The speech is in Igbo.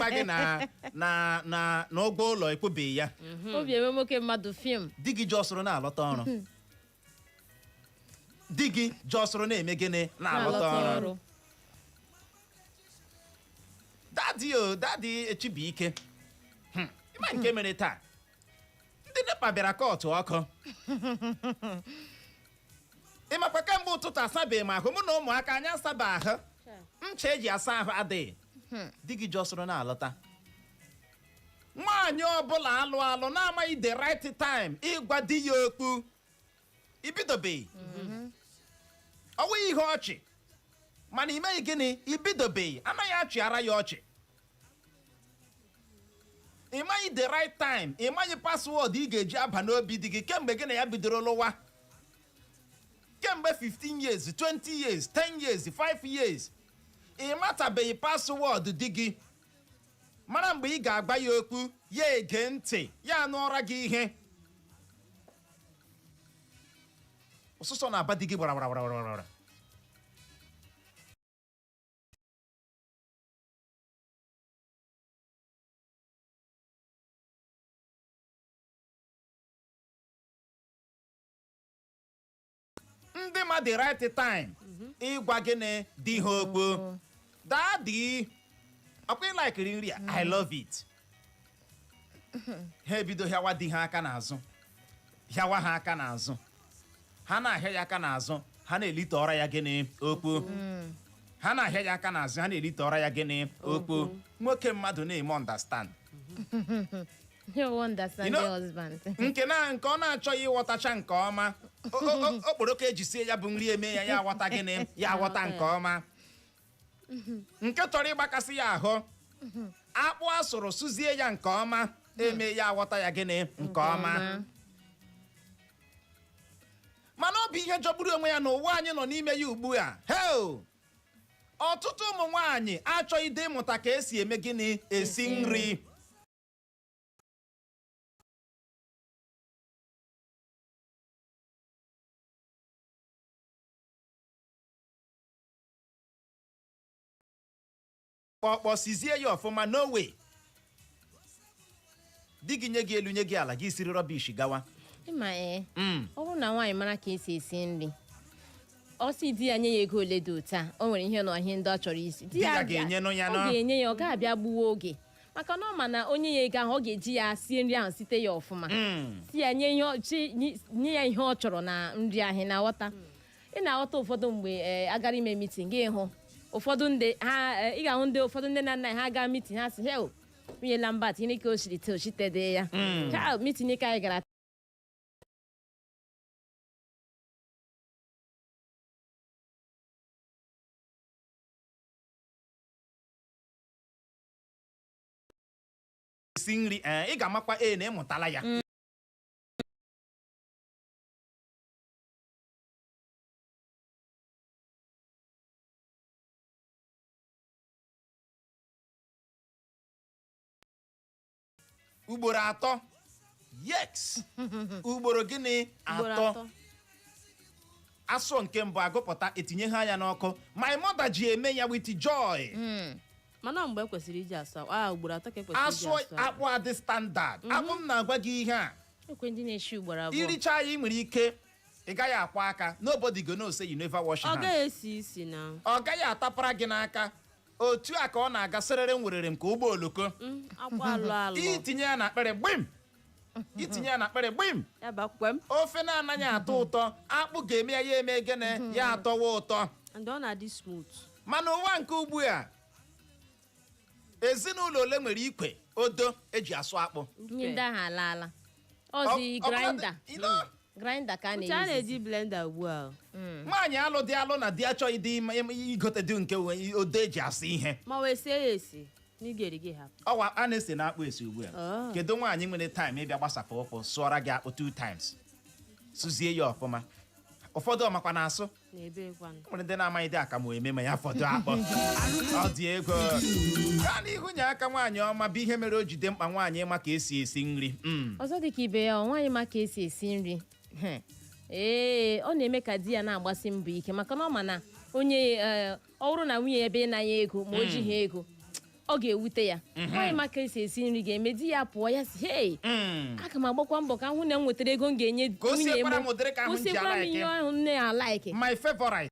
Agwa gị na ụgwọ ụlọ ekwubeghị ya. Obi eme nwoke mmadụ film. Di gị jọsụrụ na-alọta ọrụ, di gị jọsụrụ na-eme gịnị? Na-alọta Na-alọta ọrụ. Ọrụ. Daddy o, daddy Chibuike. Ịma nke mere taa, ndị NEPA bịara kọtụ ọkụ. Ịmakwa kemgbe ụtụtụ asabeghị m ahụ, mụ na ụmụaka anyị asaba ahụ, ncha eji asa ahụ adịghị. Di gị jọsụrụ na-alọta. Nwaanyị ọbụla alụ alụ na-amaghị the right time ịgwa di ya okwu, ibidobeghị. Ọ nweghị ihe ọchị, mana imeghị gịnị? Ibidobeghị. Anaghị achịara ya ọchị. Ị maghị the right time, ị maghị password ị ga-eji aba n'obi di gị kemgbe gị na ya bidoro lụwa, kemgbe 15 years, 20 years, 10 years, 5 years, ị matabeghị password di gị, mara mgbe ị ga-agba ya okwu, ya ege ntị, ya anụọra gị ihe. Ụsụsọ na-aba di gị gbara gbara gbara gbara gbara. Ndị ma the right time ịgwa gịnị di ha okwu: "Daddy, ọkwa ị likeri nri a? I love it." Ha ebido hịawa di ha aka n'azụ, hịawa ha aka n'azụ. Ha na-ahịa ya aka n'azụ, ha na-elite ọra ya gịnị? Okwu. Ha na-ahịa ya aka n'azụ, ha na-elite ọra ya gịnị? Okwu. Nwoke mmadụ na-eme understand. You understand the husband. Nke na nke ọ na-achọghị ịghọtacha nke ọma, okporoko ejisie ya bụ nri eme ya, ya aghọta gịnị? Ya aghọta nke ọma. Nke chọrọ ịgbakasị ya ahụ, akpụ asụrụ sụzie ya nke ọma, eme ya aghọta ya gịnị? Nke ọma. Mana ọ bụ ihe jọgburu onwe ya n'ụwa anyị nọ n'ime ya ugbu a. Heo, ọtụtụ ụmụ nwaanyị achọghị ịdị ịmụta ka esi eme gịnị? Esi nri. Kpọkpọ sizie ya ọfụma n'owe di gị nye gị elu, nye gị ala, gị siri rubbish gawa. Ịma ee, ọ bụrụ na nwaanyị mara ka esi esi nri, ọ sị di ya nye ya ego ole dị otu a, o nwere ihe na ihe ndị ọ chọrọ isi. Di ya ga-enyenụ ya ọ nọ. ga-enye ya, ọ ga-abịa gbuwa oge, maka na ọ ma na onye ya ego ahụ, ọ ga-eji ya sie nri ahụ site ya ọfụma. Si ya nye ihe nye ya ihe ọ chọrọ na nri ahụ. Ị na-aghọta? Ị na-aghọta, ụfọdụ mgbe ee, agara ime meeting, gị hụ ụfọdụ ndị ha ị ga-ahụ ndị ụfọdụ ndị na nna ha gaa meeting, ha sị, "Heo, nwunye Lambert, gịnị ka o siri tee ochitede ya ha meeting ka anyị gara?" Esi nri ee, ị ga-amakwa ee na ịmụtala ya. Ugboro atọ, yes, ugboro gịnị? Ugboro atọ. atọ. Asụ nke mbụ, agụpụta, etinye ha ya n'ọkụ. My mother ji eme ya with joy. Mana mgbe ekwesịrị iji asụ a ugboro atọ ka ekwesịrị iji asụ asụ. Akpụ adị standard, akpụ m na-agwa gị ihe a. Ekwe ndị na-eshi ugboro abụọ. Iricha ya, ị nwere ike ị gaghị akwa aka. Nobody go know say you never wash Ọ hand. gaghị esi isi na. Ọ gaghị atapara gị n'aka. Otu a ka ọ na-aga serere nwerere m ka ụgbọ oloko. Akpụ alụ alụ. Itinye ya na akpịrị gbim, itinye ya na akpịrị gbim. Ya bụ akwụkwọ m. Ofe na-anaghị atọ ụtọ, akpụ ga-eme ya, ya eme gịnị? Ya atọwa ụtọ. And ọ na-adị smooth. Mana ụwa nke ugbu a, ezinụlọ ole nwere ikwe odo eji asụ akpụ? Ihe ndị ahụ alaala ọzi. Grinder. Grinder ka a Uche, a na-eyuzi. na-eji blender ugbu a. Nwaanyị alụ dị alụ na di achọghị dị igote dị nke odo eji asụ ihe. Ma wee sie ya esi n'igeri gị hapụ. Ọwa a na-ese na akpụ esi ugbu a. Ah. Kedu nwaanyị nwere time ịbịa gbasapụ ụkwụ sụọra gị akpụ two times, sụzie ya ọfụma? Ụfọdụ ọmakwa na-asụ. Na ebe kwanụ? Nwere ndị na-amaghị dị akamụ eme ma ya fọdụ akpọ. Ọ dị ego. Gaa n'ihu, nye aka nwaanyị ọma bụ ihe mere o jide mkpa nwaanyị ịma ka esi esi nri. Ọzọ dị ka ibe ya, ọ nwaanyị ma ka esi esi nri, ee, ọ na-eme ka di ya na-agbasi mbọ ike, maka na ọ ma na onye ee, ọ bụrụ na nwunye ya ebe ịnanya ego ma o jighị ego. Ọ ga-ewute ya. Nwaanyị maka esi esi nri ga-eme di ya pụọ, ya si, "Hey, aga m agbakwa mbọ ka m hụ na m nwetara ego m ga-enye Ka o nwunye m." siekwara m ụdịrị ka ahụ m ji Ka o siekwara m a-like. ihe ahụ m na-a-like. My favorite.